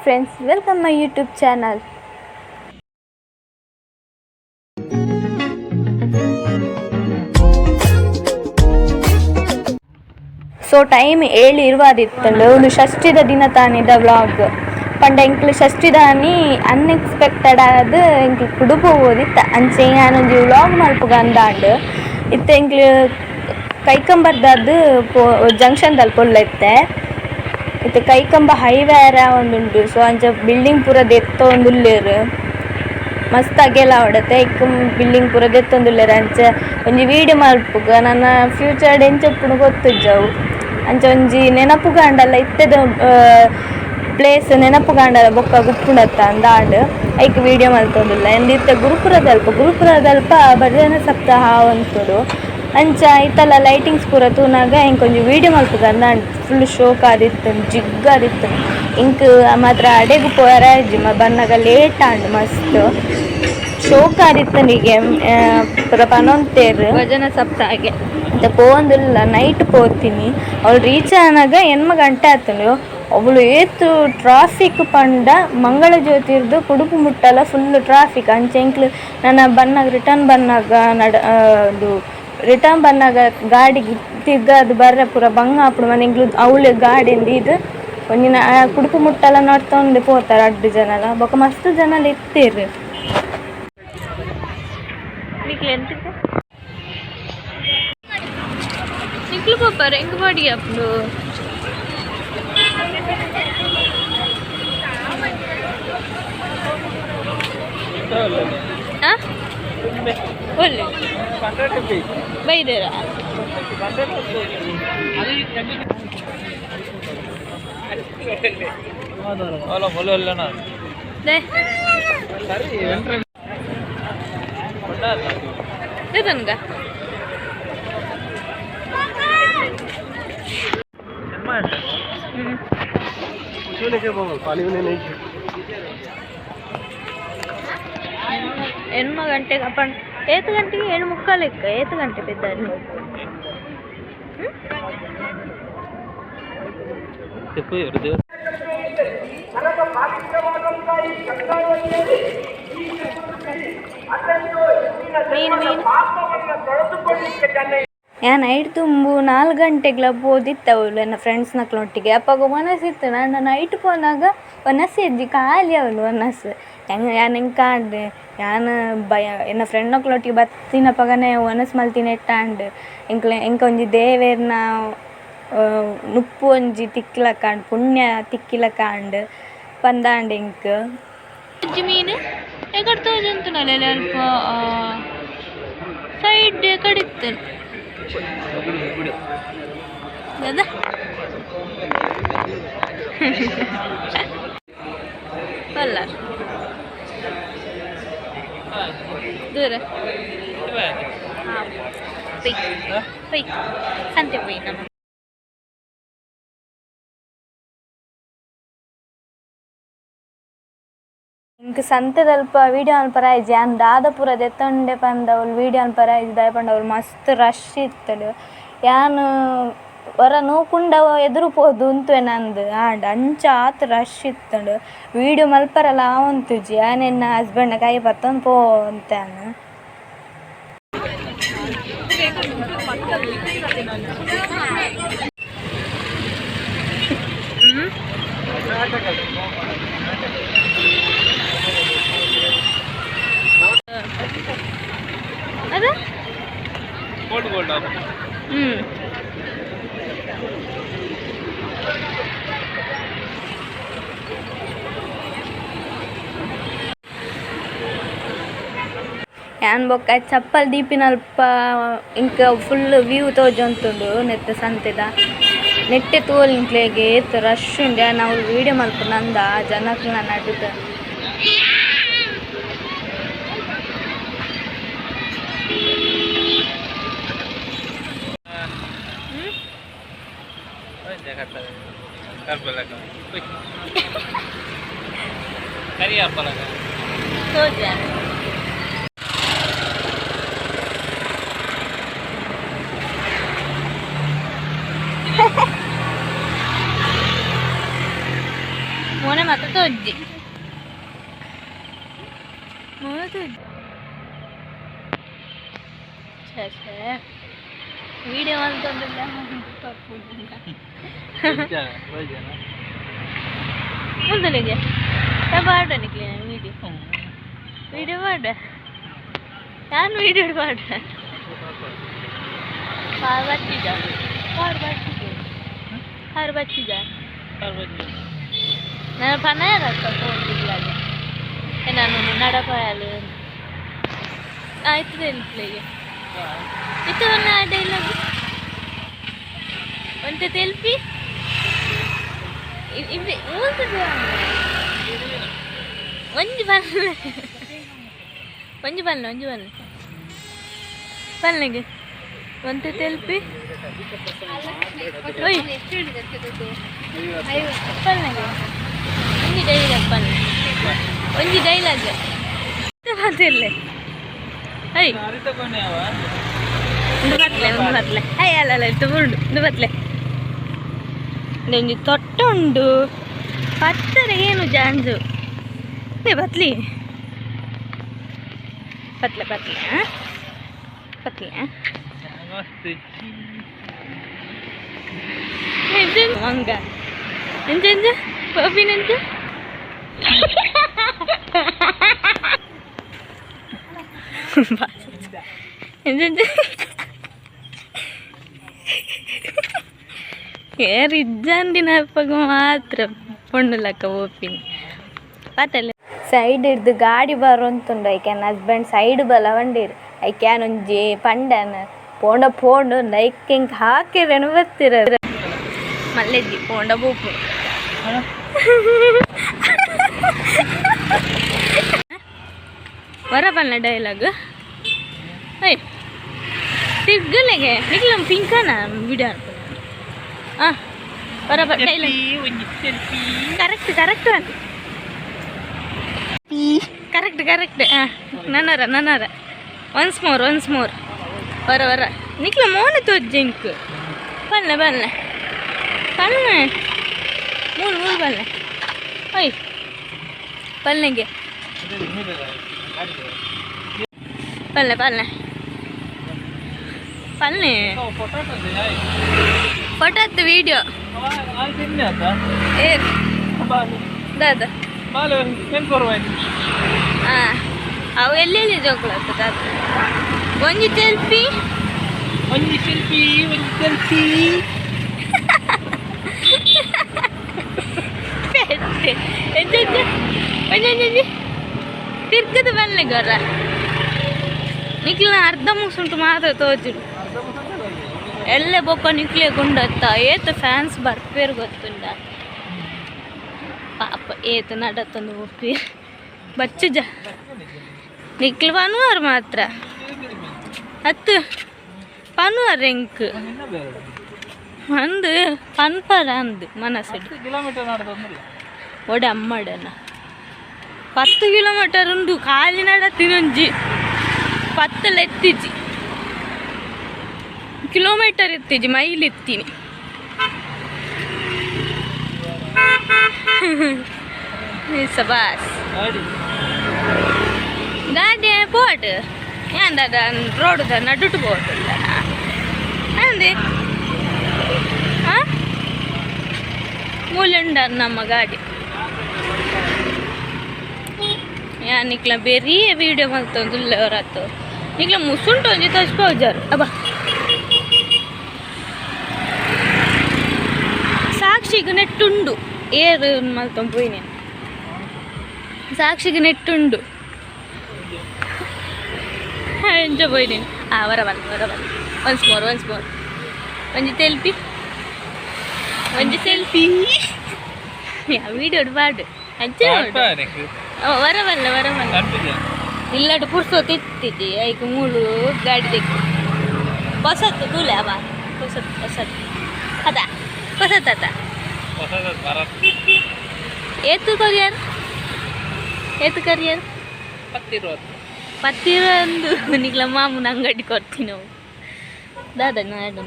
Friends, welcome my YouTube channel. So time ಏಳು ಇರುವಾದಿತ್ತಂಡು. ಒಂದು ಷಷ್ಠಿದ ದಿನ ತಾನಿದ ವ್ಲಾಗ್ ಪಂಡ ಎಂಕ್ಲು ಷಷ್ಠಿದಾನಿ ಅನ್ಎಕ್ಸ್ಪೆಕ್ಟೆಡ್ ಆದ್ ಎಂಕ್ಲು ಕುಡುಪು ಪೋದಿತ್ತ. ಅಂಚೆ ಯಾನೊಂಜಿ ವ್ಲಾಗ್ ಮಲ್ಪುಗ ಅಂದಾಂಡ್. ಇತ್ತೆ ಎಂಕ್ಲು ಕೈಕಂಬರ್ದಾದ್ ಪೋ ಜಂಕ್ಷನ್ ದಲ್ಪ ಉಲ್ಲ ಇತ್ತೆ. ಇತ್ತೆ ಕೈಕಂಬ ಹೈವೇ ಆವೊಂದುಂಡು. ಸೊ ಅಂಚ ಬಿಲ್ಡಿಂಗ್ ಪೂರ ದೆತ್ತೊಂದುಲ್ಲೆರ್. ಮಸ್ತ್ ಅಗೆಲ ಆವಡತೆ ಇಕ್ ಬಿಲ್ಡಿಂಗ್ ಪೂರ ದೆತ್ತೊಂದುಲ್ಲೆರ್. ಅಂಚ ಒಂಜಿ ವೀಡಿಯೋ ಮಲ್ಪುಗ, ನನ ಫ್ಯೂಚರ್ಡ್ ಎಂಚ ಉಪ್ಪುಂಡು ಗೊತ್ತುಜ್ಜವು. ಅಂಚ ಒಂಜಿ ನೆನಪುಗಾಂಡಲ, ಇತ್ತೆದ ಪ್ಲೇಸ್ ನೆನಪುಗಾಂಡಲ ಬೊಕ್ಕ ಉಪ್ಪುಂಡತ್ತ ಅಂದಾಂಡ್ ಐಕ್ ವೀಡಿಯೋ ಮಲ್ತೊಂದುಲ್ಲ. ಇತ್ತೆ ಗುರುಪುರದಲ್ಪ ಗುರುಪುರದಲ್ಪ ಭಜನೆ ಸಪ್ತಾಹ ಆವೊಂತುಂಡು. ಅಂಚ ಇತ್ತಲ್ಲ ಲೈಟಿಂಗ್ಸ್ ಪೂರ ತೂನಗ ಎಂಕೊಂಜಿ ವೀಡಿಯೋ ಮಲ್ಪುಗ ಅಂದಾಂಡ್. ಫುಲ್ ಶೋಕ್ ಆದಿತ್ತುಂಡು, ಜಿಗ್ಗ್ ಆದಿತ್ತುಂಡು. ಇಂಕ್ ಮಾತ್ರ ಅಡೆಗ್ ಪೋಯರ ಆಯ್ಜಿ, ಬನ್ನಗ ಲೇಟ್ ಆಂಡ್. ಮಸ್ತ್ ಶೋಕ್ ಆದಿತ್ತುಂಡು. ಪೂರ ಪನೊಂತೇರ್ ಭಜನಾ ಸಪ್ತಾಹಗೆ. ಇತ್ತೆ ಪೋವೊಂದುಲ್ಲ, ನೈಟ್ ಪೋತೀನಿ. ಅವ್ಳು ರೀಚ್ ಆನಗ 8 ಗಂಟೆ ಆತುಂಡು. ಅವ್ಳು ಏತ್ ಟ್ರಾಫಿಕ್ ಪಂಡ, ಮಂಗಳ ಜ್ಯೋತಿರ್ದು ಕುಡುಪು ಮುಟ್ಟಲ ಫುಲ್ ಟ್ರಾಫಿಕ್. ಅಂಚ ಎಂಕ್ಲು ನನ ಬನ್ನಗ, ರಿಟರ್ನ್ ಬನ್ನಗ ನಡ ಇದು ರಿಟರ್ನ್ ಬನ್ನಗ ಗಾಡಿ ತಿರ್ಗಾದ್ ಬರ್ರೆ ಪೂರ ಬಂಗ ಆಪುಂಡು. ಮನೆ ಎಂಕ್ಲು ಅವ್ಳು ಗಾಡಿ ದೀದ್ ಒಂಜಿನ ಕುಡುಪು ಮುಟ್ಟಲ ನಡ್ತೊಂದು ಪೋತಾರೆ ರಡ್ಡ್ ಜನಲ. ಬೊಕ ಮಸ್ತ್ ಜನಲ ಇತ್ತೆರ್. ನಿಕ್ಲೆ ಎಂತಕ್ಕೆ ನಿಕ್ಲು ಪೋಪಾರ ಎಂಕ್ ಬಾಡಿ ಆಪುಂಡು. ಆ ಒಳ್ಳೆ ಬೈದೇರಾ? ದೇ ತನ್ಗ. 8 ಗಂಟೆಗೆ ಅಪ್ಪ. ಏತ್ ಗಂಟೆಗೆ? 7:45ಕ್ಕೆ. ಏತ್ ಗಂಟೆ ಬಿದ್ದಾರೆ? ಮೀನು ಮೀನು. ಯಾನ್ ನೈಟ್ ತುಂಬು 4 ಗಂಟೆಗ್ಲ ಪೋದಿತ್ತೆ ಅವ್ಲು ಎನ್ನ ಫ್ರೆಂಡ್ಸ್ನಕ್ಲೊಟ್ಟಿಗೆ. ಅಪಗ ವನಸಿತ್ತು. ನಾನು ನೈಟ್ ಪೋನಾಗ ವನಸ್ ಇಜ್ಜಿ, ಖಾಲಿ ಅವ್ಲು ವನಸ್. ಹೆಂಗೆ ಯಾನ್ ಎಂಕಾಂಡ್ ಯಾನ್ ಭಯ ಎನ್ನ ಫ್ರೆಂಡ್ನಕ್ಲೊಟ್ಟಿಗೆ ಬತ್ತಿನಪಗನೆ ವನಸ್ ಮಲ್ತಿನೆಟ್ಟಾಂಡ್. ಎಂಕ್ಲೆ ಎಂಕ್ ಒಂಜಿ ದೇವೆರ್ನ ನುಪ್ಪು ಒಂಜಿ ತಿಕ್ಲಕಾಂಡ್, ಪುಣ್ಯ ತಿಕ್ಕಿಲಕಾಂಡ್ ಪಂದಾಂಡ್ ಎಂಕ್. ಮೀನು ಎಕಡೆ ತೋಜೊಂತುನಲ್ಲ ಅಲ್ಪ ಸೈಡ್ ಕಡಿತ್ತು ದಾದಾ ಪಲ್ಲ ದೂರ. ಹಾಂ, ಪೊಯ್ ಪೊಯ್, ಸಂತೆ ಪೊಯ್ ನಮ್ಮ. ಎಂಕ್ ಸಂತೆದಲ್ಪ ವೀಡಿಯೋ ಮಲ್ಪರ ಆಯ್ಜಿ. ಯಾನ್ ದಾದ ಪೂರ ದೆತ್ತೊಂಡೆ ಪಂದ್ ಅವ್ಲು ವೀಡಿಯೋ ಮಲ್ಪರ ಆಯ್ಜಿ. ದಾಯೆ ಪಂಡ ಅವ್ಲು ಮಸ್ತ್ ರಶ್ ಇತ್ತುಂಡು. ಯಾನ್ ಒರ ನೂಕುಂಡ ಎದುರು ಪೋದು ಉಂತುವೆ ನಂದು ಆಂಡ್. ಅಂಚ ಆತ್ ರಶ್ ಇತ್ತುಂಡು, ವೀಡಿಯೋ ಮಲ್ಪರಲ ಆವೊಂತುಜಿ. ಯಾನ್ ಎನ್ನ ಹಸ್ಬೆಂಡ್ ಕೈ ಪತ್ತೊಂದು ಪೋವೊಂತೆ ಯಾನ್. ಅದ. Gold gold. ಯಾನ್ ಬೊಕ್ಕ ಚಪ್ಪಲ್ ದೀಪಿನಲ್ಪ ಎಂಕ್ ಫುಲ್ ವ್ಯೂ ತೋಜೊಂತುಂಡು ನೆತ್ತ ಸಂತೆದ. ನೆಟ್ಟೆ ತೂವೊಲಿ ನಿಕ್ಲೆಗ್ ಏತ್ ರಶ್ ಉಂಡು. ಯಾನ್ ಅವ್ಲು ವೀಡಿಯೋ ಮಲ್ಪುನ ಅಂದ ಜನಕ್ಲೆನ ನಡುಟ್. ಕರಿ. ತೋಜ. ಮೋನೆ ಮಾತ್ರ ತೋಜ್ಜಿ ಮೋನೆ ತೋಜ್ಜಿ. ಛೇ ಛೇ, ವಿಡಿಯೋ ಅಂತಂದಿಲ್ಲ. ಮುಂದಲಿಗೆ ಪಾಡ ನಿಕ್ಲೆ ವಿಡಿಯೋ ವಿಡಿಯೋ ಪಾಡ. ನಾನು ವಿಡಿಯೋ ಪಾಡ. ಕಾರ್ ಬಚ್ಚಿದ, ಕಾರ್ ಬಚ್ಚಿದೆ, ಕಾರ್ ಬಚ್ಚಿದ. ನಾನು ಪನಾಯ ಫೋನ್ ನಾನು ನಡಪಾಯಲು ಆಯ್ತು ತೆಲ್ಪ್ಲೆಗೆ ಇತ್ತು ಆ ಡೈಲಾಗ್ ಒಂತೆ ತೆಲ್ಪಿ ಇಬ್ಬೆ ಒಂಜಿ ಬಲ್ಲೆ ಒಂಜಿ ಬಲ್ಲೆ ಒಂಜಿ ಬಲ್ಲೆ ಪಲ್ಲೆಗೆ ಒಂತೆ ತೆಲ್ಪಿ. ಓಯ್ ಪಲ್ಲೆಗೆ ಒಂಜಿ ಡೈಲಾಗ್ ಪಲ್ಲೆ ಒಂಜಿ ಡೈಲಾಗ್ ಮಾತಿರ್ಲೆ. I ಒಂದು ಬತ್ಲೆ ಒಂದು ಬತ್ಲೆ. ಅಯ್ಯ ಅಲ್ಲ ಅಲ್ಲ, ಇತ್ತು ಉಂಡು ಒಂದು ಬತ್ಲೆ. ಒಂಜಿ ತೊಟ್ಟ ಉಂಡು ಪತ್ತರೆ ಏನು ಜಾಂಜು. ಬತ್ಲಿ ಪತ್ಲೆ ಪತ್ಲೆ ಪತ್ಲೆ ಮಂಗ ಎಂಚ ಎಂಚ ಪಪಿನೆಂಚ. ಎಂಚ ಎಂಚ ಏರ್ ಇಜ್ಜಾಂದಿನ ಅಪ್ಪಗ ಮಾತ್ರ ಪೊಣ್ಣುಲಕ್ಕ ಓಪಿನಿ ಪಾತಲೆ. ಸೈಡ್ ಹಿಡ್ದು ಗಾಡಿ ಬರೋಂತುಂಡು. ಐಕ್ಯಾನ್ ಹಸ್ಬೆಂಡ್ ಸೈಡ್ ಬಲವಂಡೀರು. ಐಕ್ಯಾನ್ ಒಂಜಿ ಪಂಡನ ಪೋಂಡ ಪೋಂಡು ಲೈಕ್ ಇಂಕ್ ಹಾಕಿರೇನು ಬರ್ತಿರ ಮಲ್ಲೆಜ್ಜಿ ಪೋಂಡ ಬೋಪು. ವರ ಪಲ್ನ ಡೈಲಾಗ್. ಅಯ್ ತಿರ್ಗಲೆಗೆ ನಿಕ್ಲ ಪಿಂಕನ ವಿಡಿಯೋ ಆ ವರ ಡೈಲಾಗ್. ಕರೆಕ್ಟ್ ಕರೆಕ್ಟ್ ಅಂತ ಕರೆಕ್ಟ್ ಕರೆಕ್ಟ್. ಹಾಂ ನನ್ನರ ನನ್ನರ ಒನ್ಸ್ ಮೋರ್ ಒನ್ಸ್ ಮೋರ್. ವರ ವರ ನಿಕ್ಲ ಮೋನೆ ತೋಜ್ಜಿಂಕ್ ಪಲ್ಲೆ ಪಲ್ಲೆ ಪಲ್ಲೆ ಮೂರು ಮೂರು ಪಲ್ಲೆ. ಓಯ್ ಪಲ್ಲೆಗೆ ಪಲ್ಲೆ ಪಲ್ಲೆ ಪಲ್ಲೆ ಫೋಟೋ ವಿಡಿಯೋ. ಏ ದಾದ ಹಾಂ ಅವು ಎಲ್ಲೆಲ್ಲಿ ಜೋಕುಲತ್ತ ದಾದ. ಒಂಜಿ ಸೆಲ್ಫಿ ಒಂಜಿ ಸೆಲ್ಫಿ ಒಂಜಿ ಸೆಲ್ಫಿ. ಎಂಚ ಎಂಚ ಒಂಜಿ ಒಂಜಿ ಒಂಜಿ ತಿರ್ಗದ ಬಲ್ಲೆ ಗೊರ. ನಿಕ್ಲಿನ ಅರ್ಧ ಮುಗ್ಸುಂಟು ಮಾತ್ರ ತೋಜುಡು. ಎಲ್ಲ ಬೊಕ್ಕ ನಿಕ್ಲೆ ಗುಂಡತ್ತ ಏತ್ ಫ್ಯಾನ್ಸ್ ಬರ್ಪೇರು ಗೊತ್ತುಂಡ. ಪಾಪ ಏತ್ ನಡತ್ತೊಂದು ಒಪ್ಪಿ ಬಚ್ಚುಜ ನಿಕ್ಲು ಪನುವಾರು ಮಾತ್ರ ಅತ್ತು ಪನುವಾರ್ ಎಂಕ್ ಅಂದು ಪನ್ಪರ ಅಂದು ಮನಸ್ಸು. ಕಿಲೋಮೀಟರ್ നടത്തുന്നില്ല. ಒಡೆ ಅಮ್ಮಡನ 10 ಕಿಲೋಮೀಟರ್ ಉಂಡು ಕಾಲಿ ನಡತಿನೊಂಜಿ ಪತ್ತಲ ಎತ್ತಿಜಿ ಕಿಲೋಮೀಟರ್ ಎತ್ತಿಜಿ ಮೈಲ್ ಎತ್ತೀನಿ. ಸಬಾಸ್ ಗಾಡಿ ಪೋಟ್ ಏನ್ ದಾದ ರೋಡ್ ನಡುಟು ಪೋಟ್ ಅಂದೆ ಹಾಂ ಮೂಲೆ ಉಂಡ ನಮ್ಮ ಗಾಡಿ. ಯಾ ನಿಕ್ಲ ಬೇರಿ ವಿಡಿಯೋ ಮಲ್ತೊಂದುಲ್ಲೆ ಹೊರತು ನಿಕ್ಲ ಮುಸುಂಟು ಒಂಜಿ ತೋಜ್ಪಾವುಜಾರು. ಅಬ್ಬಾ ಸಾಕ್ಷಿಗೆ ನೆಟ್ಟುಂಡು ಏರು ಮಲ್ತೊಂದು ಪೋಯಿನಿ ಸಾಕ್ಷಿಗೆ ನೆಟ್ಟುಂಡು ಎಂಚ ಪೋಯಿನಿ. ಆ ವರ ಬಲ್ಲ ವರ ಬಲ್ಲ ಒನ್ಸ್ ಮೋರ್ ಒನ್ಸ್ ಮೋರ್. ಒಂಜಿ ಸೆಲ್ಫಿ ಒಂಜಿ ಸೆಲ್ಫಿ. ಯಾ ವಿಡಿಯೋ ಬಾಡು ಅಂಚೆ ವರ ಬಲ್ಲ ವರ ಬಲ್ಲ. ಇಲ್ಲಡು ಪುರ್ಸೊತ್ತು ಇತ್ತಿಜಿ ಐಕ್ ಮೂಲು ಗಾಡಿ ದೆಕ್ಕು ಹೊಸತ್ತು ತೂಲೆ ಅವ ಹೊಸತ್ತು ಹೊಸತ್ತು ಅದ ಹೊಸತ್ತು ಅದ ಏತು ಕೊರಿಯರ್ ಏತು ಕರಿಯರ್ ಪತ್ತಿರಂದು ನಿಕ್ಲ ಮಾಮೂನ ಅಂಗಡಿ ಕೊಡ್ತೀನಿ ನಾವು ದಾದ ನಾಡು.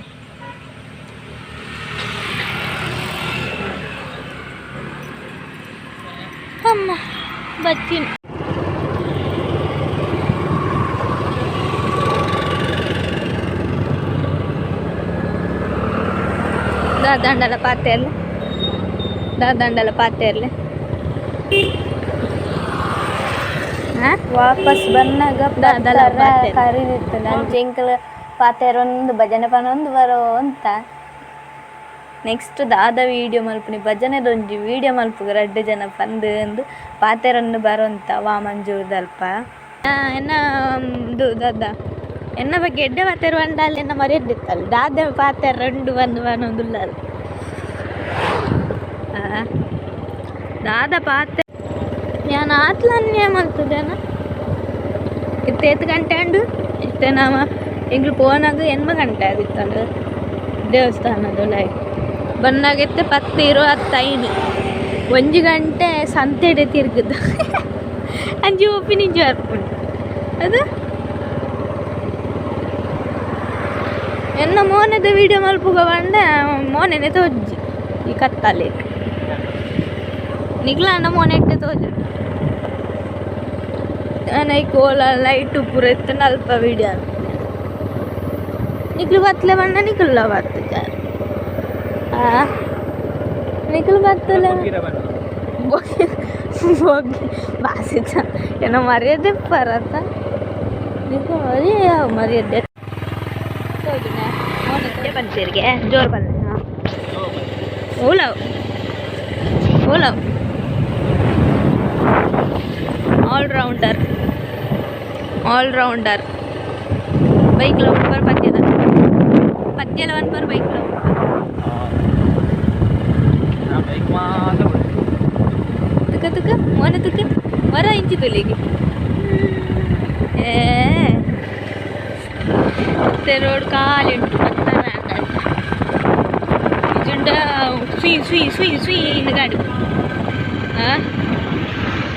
ಅಮ್ಮ ಬತ್ತೀನಿ. ದಾದಾಂಡಲ ಪಾತೆರ್ಲೆ, ದಾದಾಂಡಲ ಪಾತೆರ್ಲೆ. ವಾಪಸ್ ಬನ್ನಾಗ ದಾದಲ ಪಾತೆರ್. ಕರಿದಿತ್ತು ಅಂಚ ಎಂಕಲ್ ಪಾತೆರೊಂದು ಭಜನೆ ಪನೊಂದು ಬರೋ ಅಂತ. ನೆಕ್ಸ್ಟ್ ದಾದ ವೀಡಿಯೋ ಮಲ್ಪುನಿ, ಭಜನೆದೊಂಜಿ ವೀಡಿಯೋ ಮಲ್ಪುಗ ರಡ್ಡ್ ಜನ ಪಂದ್ ಅಂದ್ ಪಾತೆರೊಂದು ಬರೋಂತ ವಾಮಂಜೂರ್ದಲ್ಪ. ಎನ್ನ ಇದು ದಾದ ಎನ್ನ ಬಗ್ಗೆ ಎಡ್ಡೆ ಪಾತೆರ್ ಪಂಡ ಎನ್ನ ಮರ್ಯಾದಿತ್ತಲ್ಲ. ದಾದ ಪಾತೆರ್ ರಂಡು ಬಂದು ಬನ್ನೊಂದುಲ್ಲಲ್. ದಾದ ಪಾತೆ ಯಾನ್ ಆತ್ಲ ಅನ್ಯಾಯ ಮಲ್ತದೇನ. ಇತ್ತೆ ಏತ್ ಗಂಟೆ ಅಂಡು? ಇತ್ತೆ ನಾಮ ಎಂಕ್ಲು ಪೋನಾಗ 8 ಗಂಟೆ ಆದಿತ್ತಂಡು. ದೇವಸ್ಥಾನದೊಳಗೆ ಬನ್ನಾಗ ಇತ್ತೆ 10:25, 1 ಗಂಟೆ ಸಂತೆಡೆ ತಿರುಗುದು. ಅಂಚಿ ಒಪ್ಪಿನಿಂಚು ಬರ್ಪುಂಡು ಅದು. ಎನ್ನ ಮೋನೆದ ವೀಡಿಯೋ ಮಲ್ಪುಗ ಪಂಡ ಮೋನೆನೆ ತೋಜ್ಜಿ ಈ ಕತ್ತಲೆ. ನಿಗ್ಲಾಂಡ ಮೋನೆ ಎಡ್ಡೆ ತೋಜು. ಕೋಲ ಲೈಟ್ ಪೂರ ಇತ್ತಂಡ ಅಲ್ಪ ವೀಡಿಯೋ. ನಿಕ್ಲು ಬತ್ಲೆ ಪಂಡ ನಿಕುಲ್ಲ ಬತ್ತುಜಾರ್. ನಿಕ್ಲು ಬತ್ತಲೆ ಬೊಗ್ಗೆ ಬಾಸಿತ ಏನೋ ಮರ್ಯಾದೆ ಪರತ ನಿಕ್ಲು ಮರ್ಯಾದೆ ಮರ್ಯಾದೆ ತೋಜುನೆ. ಪಂಚೇರಿಗೆ ಜೋರು ಬನ್ನಿ. ಹಾಂ, ಓಲಾವ್ ಓಲಾವ್. Allrounder allrounder. ಬೈಕ್ಲ ಉಪ್ಪರ್ ಪದ್ಯದ ಪದ್ಯಲ ಒನ್ಪರ್ ಬೈಕ್ಲ ಉಪ್ಪರ್. ಬೈಕ್ ಮಾತ್ರ. ತುಕ ತುಕ ಮೋನ ತುಕ ವರ ಇಂಚಿ ತುಲಿಗೆ. ಏ ಮತ್ತೆ ರೋಡ್ ಖಾಲಿ ಉಂಟು. ಪತ್ತನ ಇಜುಂಡ ಸುಯಿ ಸುಯಿ ಸುಯಿ ಸುಯಿ ಇಂದ ಗಾಡಿ. ಹಾಂ,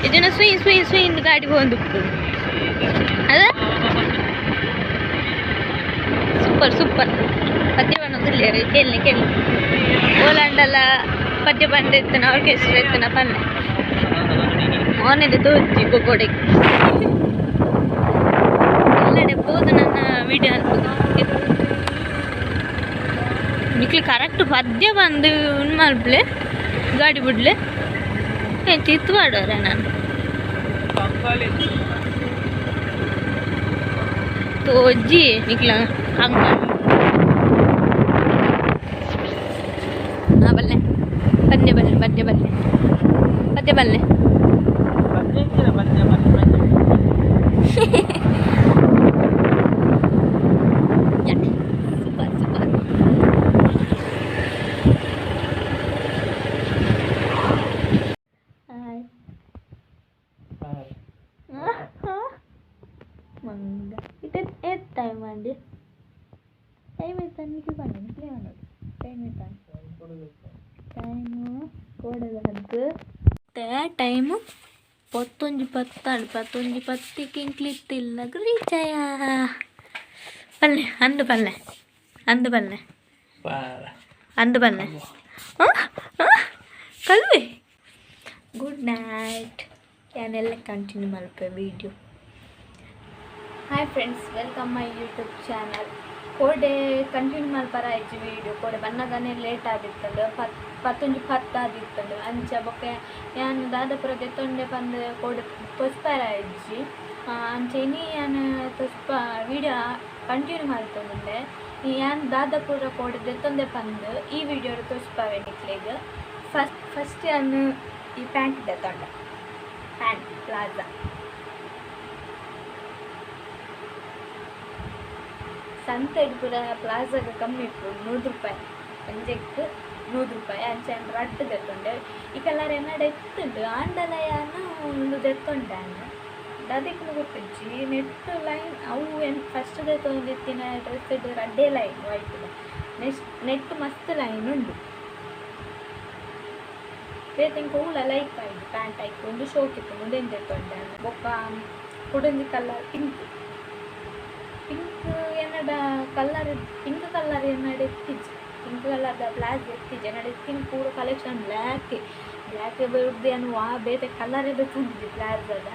ಇಜುಂಡ ಸುಯಿ ಸುಯಿ ಸುಯಿ ಇಂದ ಗಾಡಿ ಪೋಂದು ಅದ. ಸೂಪರ್ ಸೂಪರ್ ಪದ್ಯ ಪನ್ನೊಂದುಲ್ಲೆರ್. ಕೇಳಿ ಕೇಳಿ. ಓಲಾಂಡಲ ಪದ್ಯ ಪಂಡ ಇತ್ತನ ಆರ್ಕೆಸ್ಟ್ರಾ ಇತ್ತನ ಪನ್ನೆ. ಮೋನೆದ ತೋಜಿ ಗೊಗೋಡೆ ಎಲ್ಲಡೆ ಪೋದು ನನ್ನ ವಿಡಿಯೋ ಅನ್ಪುದು. ನಿಕ್ಲು ಕರೆಕ್ಟ್ ಪದ್ಯ ಬಂದು ಉಂಡು ಮಲ್ಪಲೆ ಗಾಡಿ ಬುಡ್ಲೆ. ಏ ತಿತ್ತು ಮಾಡೋರೆ ನಾನು ತೋಜಿ ನಿಕ್ಲ ಕಂಗ. ಹಾಂ, ಬಲ್ಲೆ ಪದ್ಯ ಬಲ್ಲೆ ಪದ್ಯ ಬಲ್ಲೆ ಪದ್ಯ ಬಲ್ಲೆ. ಪದ್ಯ ಪದ್ಯ ಪದ್ಯ. Super super. Hi ಮಂಗ. ಇತ್ತೆ ಏತ್ ಟೈಮ್ ಅಂడి? ಟೈಮ್ ಎತ್ತ ನಿಕ್ಲು ಪನ್ನೆ, ನಿಕ್ಲೇ ಪನೊಡು. ಟೈಮ್ ಎತ್ತ? ಟೈಮು ಕೋಡೆದ ಹದ್ದು. ಮತ್ತೆ ಟೈಮು 10:10 ಆಂಡ್. 10:10ಕ್ಕೆ ಎಂಕ್ಲು ಇತ್ತಿಲ್ಲಗ್ ರೀಚ್ ಆಯ. ಪಲ್ಲೆ ಅಂದು ಪಲ್ಲೆ ಅಂದು ಪಲ್ಲೆ ಅಂದು ಪಲ್ಲೆ ಕಲ್ವೆ. Good night. ಯಾನೆಲ್ಲ ಕಂಟಿನ್ಯೂ ಮಲ್ಪೆ video. Hi friends, welcome my YouTube channel. ಕೋಡೆ ಕಂಟಿನ್ಯೂ ಮಲ್ಪರ ಆಯ್ತು ವೀಡಿಯೋ. ಕೋಡೆ ಬನ್ನಗನೆ ಲೇಟ್ ಆದಿತ್ತಂಡು, 10:10 ಆದಿತ್ತಂಡು. ಅಂಚ ಬೊಕ್ಕ ಯಾನ್ ದಾದಪುರ ದೆತ್ತೊಂಡೆ ಪಂದ್ ಕೋಡೆ ಪೊಸ್ಪರ ಇಜ್ಜಿ. ಅಂಚ ಇನಿ ಯಾನ್ ತೊಸ್ಪ ವೀಡಿಯೋ ಕಂಟಿನ್ಯೂ ಮಲ್ತೊಂದುಲ್ಲೆ. ಯಾನ್ ದಾದಪುರ ಕೋಡೆ ದೆತ್ತೊಂದೆ ಪಂದ್ ಈ ವಿಡಿಯೋ ತೋಜ್ಪಾವೆ ನಿಕ್ಲೆಗ್. ಫಸ್ಟ್ ಫಸ್ಟ್ ಯಾನ್ ಈ ಪ್ಯಾಂಟ್ ದೆತ್ತೊಂಡೆ, ಪ್ಯಾಂಟ್ ಪ್ಲಾಜಾ. ಸಂತೆಡ್ ಪೂರ ಪ್ಲಾಜಾಗ್ ಕಮ್ಮಿ ಇಪ್ಪುಂಡು, 100 ರೂಪಾಯಿ ಒಂಜೆಕ್ 100 ರೂಪಾಯಿ. ಅಂಚ ಯಾನ್ ರಡ್ಡ್ ದೆತ್ತೊಂಡೆ. ಈ ಕಲರ್ ಎನ್ನಡ ಇತ್ತುಂಡು, ಆಂಡಲ ಯಾನ್ ಉಂದು ದೆತ್ತೊಂಡೆ. ಯಾನ್ ದಾದೆಕ್ಲ ಗೊತ್ತಿಜ್ಜಿ, ನೆಟ್ ಲೈನ್ ಅವು ಏನ್ ಫಸ್ಟ್ ದೆತ್ತೊಂದಿತ್ತಿನ ಡ್ರೆಸ್ ರಡ್ಡೇ ಲೈನ್ ವೈಟ್. ನೆಕ್ಸ್ಟ್ ನೆಟ್ ಮಸ್ತ್ ಲೈನ್ ಉಂಡು. ಬೇತೆ ಎಂಕ್ ಒವ್ಲ ಲೈಕ್ ಆಯ್ದು ಪ್ಯಾಂಟ್ ಐಕ್ ಉಂದು ಶೋಕ್ ಇತ್ತು, ಉಂದೆನ್ ದೆತ್ತೊಂಡೆ. ಬೊಕ್ಕ ಕುಡೊಂಜಿ ಕಲರ್ ಪಿಂಕ್. ಪಿಂಕ್ ಎನ್ನಡ ಕಲರ್, ಪಿಂಕ್ ಕಲರ್ ಎನ್ನಡ ಇತ್ತಿಜ್ಜಿ. ಪಿಂಕ್ ಕಲರ್ದ ಪ್ಲಾಜ್ ಇತ್ತಿಜ್ಜಿ ಎನ್ನಡ. ಇತ್ತಿನ ಪೂರ ಕಲೆಕ್ಷನ್ ಬ್ಲ್ಯಾಕ್. ಬ್ಲ್ಯಾಕ್ ಬರುದ್ದು ವಾ ಬೇತೆ ಕಲರ್ ದೆತ್ತೊಂದಿಜ್ಜಿ ಪ್ಲಾಜಾದ.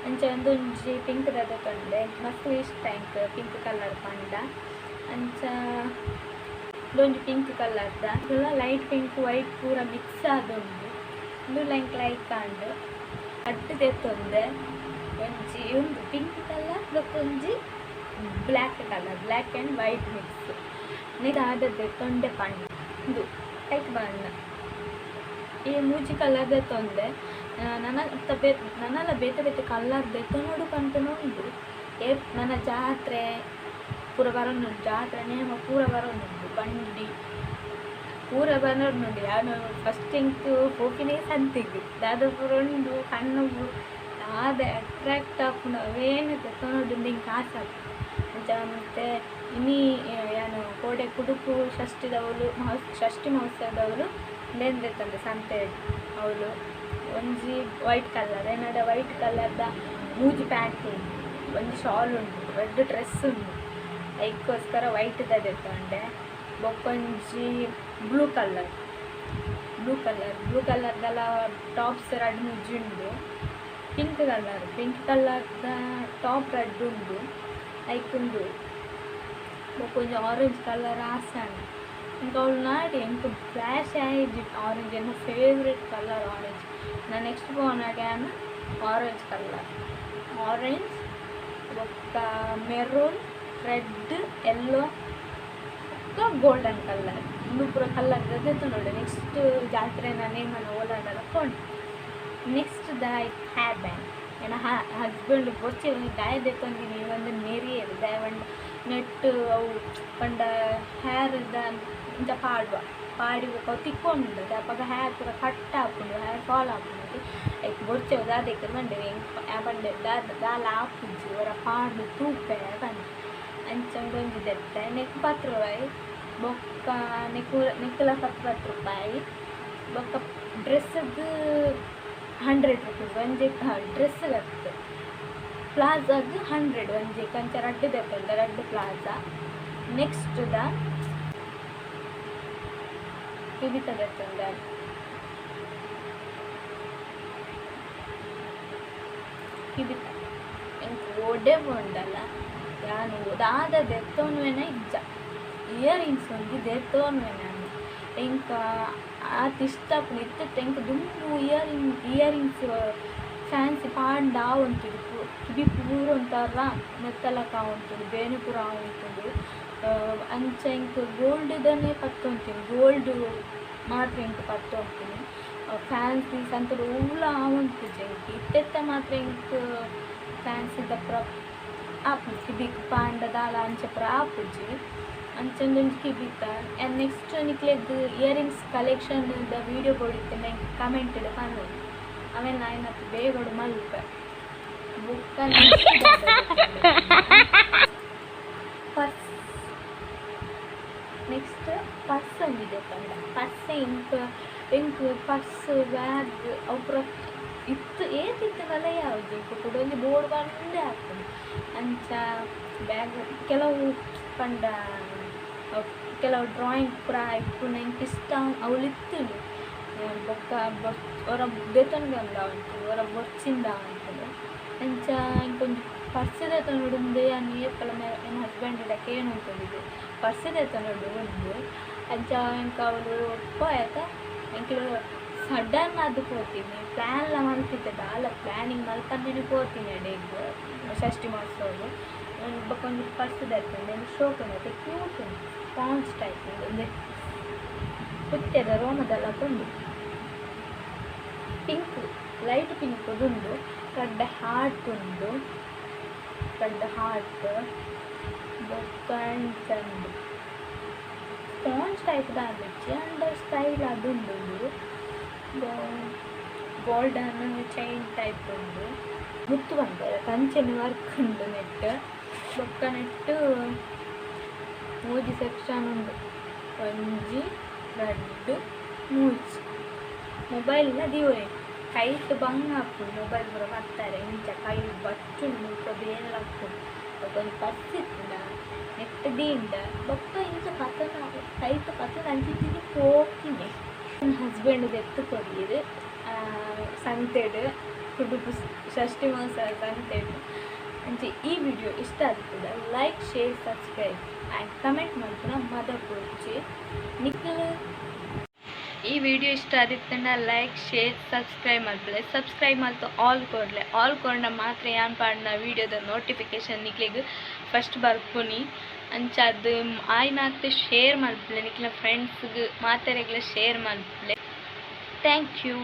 ಅಂಚ ಒಂದೊಂಜಿ ಪಿಂಕ್ ದ ದೆತ್ತೊಂಡೆ ಮಸ್ತ್ ಇಷ್ಟ ಎಂಕ್ ಪಿಂಕ್ ಕಲರ್ ಪಂಡ. ಅಂಚ ಉಂದೊಂಜಿ ಪಿಂಕ್ ಕಲರ್ದ ಲೈಟ್ ಪಿಂಕ್ ವೈಟ್ ಪೂರ ಮಿಕ್ಸ್ ಆದುಂಡು. ಉಂದುಲ ಎಂಕ್ ಲೈಕ್ ಆಂಡ್. ರಡ್ಡ್ ದೆತ್ತೊಂದೆ ಒಂಜಿ ಉಂದು ಪಿಂಕ್ ಕಲರ್ ಬೊಕೊಂಜಿ black colour, black and white mix. ನೆಕ್ ದಾದ ದೆತ್ತೊಂಡೆ ಪಂಡ ಉಂದು ಐಕ್ ಬಣ್ಣ ಈ ಮೂಜಿ ಕಲರ್ ದೆತ್ತೊಂದೆ. ನನ ನನಲ ಬೇತೆ ಬೇತೆ ಕಲರ್ ದೆತ್ತೊನೊಡು ಪನ್ಪುನ ಉಂಡು. ನನ ಜಾತ್ರೆ ಪೂರ ಬರೊಂದುಂಡು, ಜಾತ್ರೆ ನೇಮ ಪೂರ ಬರೊಂದುಂಡು, ಬಂಡಿ ಪೂರ ಬರೊಂದುಂಡು. ಯಾನ್ ಫಸ್ಟ್ ಎಂಕ್ ಪೋಪಿನೇ ಸಂತೆಗ್ ದಾದ ಪೂರ ಉಂಡು ಕಣ್ಣುಗು ದಾದ ಅಟ್ರಾಕ್ಟ್ ಆಪುಂಡು ಅವೇನು ದೆತ್ತೊನೊಡು ಎಂಕ್ ಆಸೆ ಆಪುಂಡು. ಅಂಚ ಮತ್ತೆ ಇನಿ ಯಾನ್ ಕೋಡೆ ಕುಡುಪು ಷಷ್ಠಿದವುಲು ಷಷ್ಠಿ ಮಹೋತ್ಸವದವುಲು ಉಂದೆನ್ ದೆತ್ತೊಂಡೆ ಸಂತೆ ಅವುಲು. ಒಂಜಿ ವೈಟ್ ಕಲರ್ ಎನ್ನಡ ವೈಟ್ ಕಲರ್ದ ಮೂಜಿ ಪ್ಯಾಂಟ್ ಉಂಡು, ಒಂಜಿ ಶಾಲ್ ಉಂಡು, ರಡ್ಡ್ ಡ್ರೆಸ್ ಉಂಡು. ಐಕ್ಕೋಸ್ಕರ ವೈಟ್ದ ದೆತ್ತೊಂಡೆ. ಬೊಕೊಂಜಿ blue colour blue colour blue ಕಲರ್ದಲ tops ರಡ್ಡ್ ಮೂಜಿ ಉಂಡು. ಪಿಂಕ್ ಕಲರ್ ಪಿಂಕ್ ಕಲರ್ದ ಟಾಪ್ ರಡ್ಡ್ ಉಂಡು. ಐಕ್ ಉಂದು ಬೊಕೊಂಜಿ ಆರೆಂಜ್ ಕಲರ್ ಆಸೆ ಆಂಡ್ ಎಂಕ್ ಅವ್ಲು ನಾಡಿ ಎಂಕ್ ಫ್ಲ್ಯಾಶ್ ಆಯಿಜಿ. ಆರೆಂಜ್ ಎನ್ನ ಫೇವ್ರೇಟ್ ಕಲರ್ ಆರೆಂಜ್. ನಾ ನೆಕ್ಸ್ಟ್ ಪೋನಗ ಯಾನ್ ಆರೆಂಜ್ ಕಲರ್, ಆರೆಂಜ್ ಬೊಕ್ಕ ಮೆರೂನ್, ರೆಡ್, ಎಲ್ಲೋ ಬೊಕ್ಕ ಗೋಲ್ಡನ್ ಕಲರ್ ಉಂದು ಪೂರ ಕಲರ್ ದೆತ್ತೊನೊಡು. ನೆಕ್ಸ್ಟ್ ಜಾತ್ರೆ ನೇಮನ ಓಲಾಂಡಲ ಪೋಂಡು. ನೆಕ್ಸ್ಟ್ ದ ಹೇರ್ ಬ್ಯಾಂಡ್. ಎನ್ನ ಹಸ್ಬೆಂಡ್ ಬೊರ್ಚಿ ದಾಯೆ ದೆತ್ತೊಂದಿನಿ ಒಂಜಿ ನೆರಿಯೆರ್ ದಾಯೆ ಪಂಡ ನೆಟ್ಟ್ ಅವು ಪಂಡ ಹೇರ್ದ ಇಂಚ ಪಾಡುವ ಪಾಡಿ ಬೊಕ್ಕ ಅವು ತಿಕ್ಕೊಂದುಂಡು ಅಪಗ ಹೇರ್ ಪೂರ ಕಟ್ ಆಪುಂಡು, ಹೇರ್ ಫಾಲ್ ಆಪುಂಡು. ಐಕ್ ಬೊರ್ಚಿ ಅವು ದಾದೆಕ್ ಪಂಡೆರ್ ಎಂಕ್ ಪಂಡೆ ದಾದ ದಾಲ ಆಪುಜಿ ಒರ ಪಾಡ್ದ್ ತೂಪೆ ಪಂಡೆ. ಅಂಚ ಉಂದೊಂಜಿ ದೆತ್ತೆ. ನೆಕ್ಕ್ 10 ರೂಪಾಯಿ ಬೊಕ್ಕ ನೆಕ್ಕುಲ 10 10 ರೂಪಾಯಿ. ಬೊಕ್ಕ ಡ್ರೆಸ್ಸ್ಗ್ 100 ರುಪೀಸ್ ಒಂಜಿ ಡ್ರೆಸ್ ಅತ್ತ್ ಪ್ಲಾಜಾಗ್ 100 ಒಂಜೆಕ್ ಅಂಚ ರಡ್ಡ್ ದೆತ್ತೊಂಡೆ, ರಡ್ಡ್ ಪ್ಲಾಜಾ. ನೆಕ್ಸ್ಟ್ ದ ಕಿಬಿತ ದೆತ್ತೊಂಡೆ. ಕಿಬಿತ ಎಂಕ್ ಓಡೆ ಪೋಂಡಲ ಯಾನ್ ದಾದ ದೆತ್ತೊನುವೆನ ಇಜ್ಜ, ಇಯರಿಂಗ್ಸ್ ಒಂಜಿ ದೆತ್ತೊನುವೆ ಯಾನ್. ಎಂಕ್ ಆತ್ ಇಷ್ಟ ಆಪುಂಡು. ಇತ್ತೆ ಎಂಕ್ ದುಂಬು ಇಯರಿಂಗ್ಸ್ ಫ್ಯಾನ್ಸಿ ಪಾಂಡ ಆವೊಂತುಂಡು, ಕಿಬಿ ಪೂರ ಒಂಥರ ಮೆತ್ತಲಕ ಆವೊಂತುಂಡು, ಬೇನೆ ಪೂರ ಆವೊಂತುಂಡು. ಅಂಚ ಎಂಕ್ ಗೋಲ್ಡ್ದನೇ ಪತ್ತೊಂತೀನಿ, ಗೋಲ್ಡ್ ಮಾತ್ರ ಎಂಕ್ ಪತ್ತೊಂತೀನಿ. ಫ್ಯಾನ್ಸಿ ಸಂತಡ್ ಒವ್ಲ ಆವೊಂತುಜಿ ಎಂಕ್. ಇತ್ತೆತ್ತೆ ಮಾತ್ರ ಎಂಕ್ ಫ್ಯಾನ್ಸಿದ ಪೂರ ಆಪುಜಿ, ಕಿಬಿಕ್ ಪಾಂಡ ದಾಲ ಅಂಚ ಪೂರ ಆಪುಜಿ. ಅಂಚ ಉಂದೊಂಜಿ ಕಿಬಿತ. ಆ್ಯಂಡ್ ನೆಕ್ಸ್ಟ್ ನಿಕ್ಲೆಗ್ ಇಯರಿಂಗ್ಸ್ ಕಲೆಕ್ಷನ್ ದ ವೀಡಿಯೋ ಬೋಡಿತ್ತುಂಡ ಎಂಕ್ ಕಮೆಂಟ್ ಡ್ ಪನೊಲಿ, ಅವೆನ್ ಆಯಿನಾತ್ ಬೇಗೊಡು ಮಲ್ಪೆ. ಬೊಕ್ಕ ಪರ್ಸ್, ನೆಕ್ಸ್ಟ್ ಪರ್ಸ್ ಒಂಜಿ ದೆತ್ತೊಂಡೆ. ಪರ್ಸ್ ಎಂಕ್ ಎಂಕ್ ಪರ್ಸ್ ಬ್ಯಾಗ್ ಅವು ಪೂರ ಇತ್ತು ಏತ್ ಇತ್ತ್ಂಡಲ ಯಾವ್ಜಿ ಎಂಕ್ ಕುಡೊಂಜಿ ಬೋಡು ಪಂದೇ ಆಪುಂಡು. ಅಂಚ ಬ್ಯಾಗ್ ಕೆಲವು ಪಂಡ ಕೆಲವು ಡ್ರಾಯಿಂಗ್ ಪೂರ ಇಪ್ಪುನ ಎಂಕ್ ಇಷ್ಟ ಅವ್ಲು ಇತ್ತುಂಡು. ಬೊಕ್ಕ ಒರ ದೆತೊನ್ರೆ ಉಂತುಂಡು, ಒರ ಬೊರ್ಚಿಂದ ಉಂತುಂಡು. ಅಂಚ ಎಂಕೊಂಜಿ ಪರ್ಸ್ ದೆತೊನೊಡು ಉಂದು ಯಾನ್ ಏಪಲ ಎನ್ನ ಹಸ್ಬೆಂಡ್ ಕೇನೊಂತುಂಡಿದ್ದೆ ಪರ್ಸ್ ದೆತೊನೊಡು ಉಂದು. ಅಂಚ ಎಂಕ್ ಅವ್ಲು ಒಪ್ಪಯತ. ಎಂಕ್ಲು ಸಡನ್ ಆದ್ ಪೋತಿನಿ, ಪ್ಲ್ಯಾನ್ಲ ಮಲ್ತಿತ್ತೆ ದಾಲ ಪ್ಲ್ಯಾನಿಂಗ್ ಮಲ್ಪಂದೆನೆ ಪೋತಿನಿ ಅಡೆಗ್ ಷಷ್ಠಿ ಮಹೋತ್ಸವಗ್. ಬೊಕ್ಕ ಒಂಜಿ ಪರ್ಸ್ ದೆತ್ತೊಂಡೆ. ಒಂಜಿ ಶೋಕು ಉಂಡು ಕ್ಯೂಟ್ ಉಂಡು, ಸ್ಪಾಂಜ್ ಟೈಪ್ ಉಂಡು. ಉಂದೆ ಪುತ್ತೆದ ರೋಮದ ಉಂಡು, ಪಿಂಕ್ ಲೈಟ್ ಪಿಂಕ್ ಉಂಡು, ರಡ್ಡ್ ಹಾರ್ಟ್ ಉಂಡು, ರಡ್ಡ್ ಹಾರ್ಟ್ ಬೊಕ್ಕ ಅಂಚ ಉಂಡು ಸ್ಪಾಂಜ್ ಟೈಪ್ ದಾದ ಅಂಡ ಸ್ಟೈಲ್ ಆದುಂಡು. ಉಂದು ಗೋಲ್ಡನ್ ಚೈನ್ ಟೈಪ್ ಉಂಡು, ಮುತ್ತು ಪನ್ಪೆರ್ ಅಂಚನೆ ವರ್ಕ್ ಉಂಡು ನೆಟ್ಟ್. ಬೊಕ್ಕ ನೆಟ್ಟ್ ಮೂಜಿ ಸೆಕ್ಷನ್ ಉಂಡು, ಒಂಜಿ ರಡ್ಡ್ ಮೂಜಿ. ಮೊಬೈಲ್ ಲ ದೀವೊಲಿ, ಕೈಟ್ ಬಂಗ ಆಪುಂಡು ಮೊಬೈಲ್ ಪೂರ ಪತ್ತರೆ, ಇಂಚ ಕೈ ಬಚ್ಚುಂಡು ಮುಲ್ಪ ಬೇನೆ ಲಕ್ಕುಂಡು. ಬೊಕ ಒಂಜಿ ಪರ್ಸ್ ಇತ್ತ್ಂಡ ನೆಟ್ಟ್ ದೀಂಡ ಬೊಕ್ಕ ಇಂಚ ಪತ್ತೊಂದು ಕೈಟ್ ಪತ್ತೊಂದು ಅಂಚಿ ಇಂಚಿ ಪೋಪಿನಿ. ಎನ್ನ ಹಸ್ಬೆಂಡ್ ದೆತ್ತ್ ಕೊರಿಯೆರ್. ಸಂತೆಡ್, ಕುಡುಪು ಷಷ್ಠಿ ಮೋಸ ಸಂತೆಡ್. ಅಂಚೆ ಈ ವಿಡಿಯೋ ಇಷ್ಟ ಆಗ್ತದೆ, like, share, subscribe and comment ಮಲ್ಪುನ ಮದಪೊಡ್ಚಿ ನಿಕ್ಲ್. ಈ ವಿಡಿಯೋ ಇಷ್ಟ ಆದಿತ್ತಂಡ ಲೈಕ್, ಶೇರ್, ಸಬ್ಸ್ಕ್ರೈಬ್ ಮಲ್ಪಲೆ. ಸಬ್ಸ್ಕ್ರೈಬ್ ಮಲ್ತು ಆಲ್ ಕೊರ್ಲೆ. ಆಲ್ ಕೊರ್ಂಡ ಮಾತ್ರ ಯಾನ್ ಪಾಡಿನ ವಿಡಿಯೋದ ನೋಟಿಫಿಕೇಶನ್ ನಿಕ್ಲೆಗ್ ಫಸ್ಟ್ ಬರ್ಪುನಿ. ಅಂಚಾದ್ ಆಯ್ನಾತ್ ಶೇರ್ ಮಲ್ಪಲೆ, ನಿಕ್ಲೆ ಫ್ರೆಂಡ್ಸ್ಗ್ ಮಾತೆರೆಗ್ಲ ಶೇರ್ ಮಲ್ಪಲೆ. Thank you.